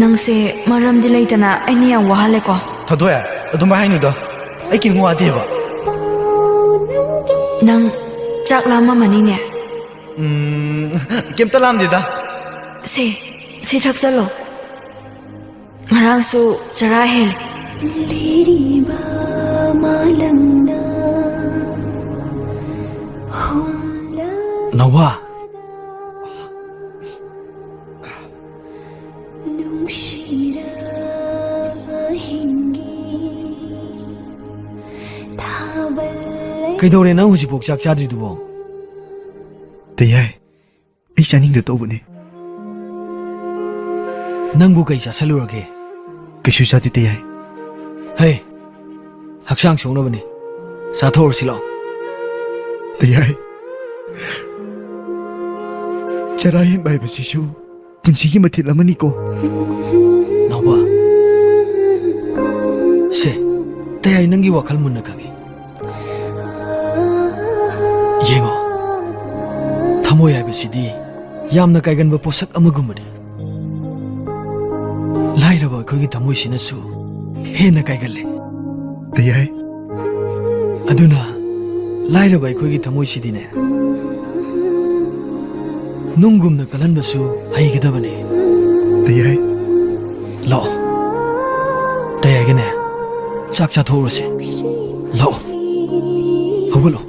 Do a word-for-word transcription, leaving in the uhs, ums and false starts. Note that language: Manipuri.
ꯅꯪꯁꯦ ꯃꯔꯝꯗꯤ ꯂꯩꯇꯅ ꯑꯩꯅ ꯌꯥꯝ ꯋꯥꯍꯜꯂꯦꯀꯣ꯫ ꯊꯣꯏꯊꯣꯏ, ꯑꯗꯨꯃꯥꯏ ꯍꯥꯏꯅꯨꯗ꯫ ꯑꯩ ꯀꯩꯝ ꯋꯥꯗꯦꯕ꯫ ꯅꯪ ꯆꯥꯛ ꯂꯥꯝꯃꯝꯃꯅꯤꯅꯦ꯫ ꯎꯝ, ꯀꯩꯝꯇ ꯂꯥꯝꯗꯦꯗ꯫ ꯁꯦ, ꯁꯤ ꯊꯛꯆꯜꯂꯣ꯫ ꯉꯔꯥꯡꯁꯨ ꯆꯔꯥ ꯍꯦꯜꯂꯦ꯫ ꯂꯤꯔꯤꯕ ꯃꯥꯂꯪꯅ ꯍꯨꯝꯂꯛ ꯅꯧꯕ꯫ ꯅꯨꯡꯁꯤꯔꯕ ꯍꯤꯡꯒꯤ ꯊꯥꯕꯜ ꯂꯩ꯫ ꯀꯩꯗꯧꯔꯦ ꯅꯪ ꯍꯧꯖꯤꯛꯐꯥꯎ ꯆꯥꯛ ꯆꯥꯗ꯭ꯔꯤꯗꯨꯕꯣ? ꯇꯌꯥꯏ, ꯑꯩ ꯆꯥꯅꯤꯡꯗ ꯇꯧꯕꯅꯦ꯫ ꯅꯪꯕꯨ ꯀꯩ ꯆꯥꯁꯜꯂꯨꯔꯒꯦ? ꯀꯩꯁꯨ ꯆꯥꯗꯦ ꯇꯌꯥꯏ꯫ ꯍꯦ, ꯍꯛꯆꯥꯡ ꯁꯣꯛꯅꯕꯅꯤ꯫ ꯆꯥꯊꯣꯛꯎꯔꯁꯤ ꯂꯥꯛꯑꯣ꯫ ꯇꯌꯥꯏ, ꯆꯔꯥ ꯍꯦꯟꯕ ꯍꯥꯏꯕꯁꯤꯁꯨ ꯄꯨꯟꯁꯤꯒꯤ ꯃꯊꯦꯜ ꯑꯃꯅꯤꯀꯣ꯫ ꯅꯥꯎꯕ, ꯁꯦ, ꯇꯌꯥꯏ ꯅꯪꯒꯤ ꯋꯥꯈꯜ ꯃꯨꯟꯅ ꯈꯪꯉꯤ꯫ ꯌꯦꯡꯉꯣ, ꯊꯃꯣꯏ ꯍꯥꯏꯕꯁꯤꯗꯤ ꯌꯥꯝꯅ ꯀꯥꯏꯒꯟꯕ ꯄꯣꯠꯁꯛ ꯑꯃꯒꯨꯝꯕꯅꯤ꯫ ꯂꯥꯏꯔꯕ ꯑꯩꯈꯣꯏꯒꯤ ꯊꯃꯣꯏꯁꯤꯅꯁꯨ ꯍꯦꯟꯅ ꯀꯥꯏꯒꯜꯂꯦ꯫ ꯇꯌꯥꯏ꯫ ꯑꯗꯨꯅ ꯂꯥꯏꯔꯕ ꯑꯩꯈꯣꯏꯒꯤ ꯊꯃꯣꯏꯁꯤꯗꯤꯅꯦ, ꯅꯨꯡꯒꯨꯝꯅ ꯀꯜꯍꯟꯕꯁꯨ ꯍꯩꯒꯗꯕꯅꯤ꯫ ꯇꯌꯥꯏ꯫ ꯂꯥꯛꯑꯣ, ꯇꯌꯥꯏꯒꯅꯦ ꯆꯥꯛ ꯆꯥꯊꯣꯛꯎꯔꯁꯦ꯫ ꯂꯥꯛꯑꯣ, ꯍꯧꯒꯠꯂꯣ꯫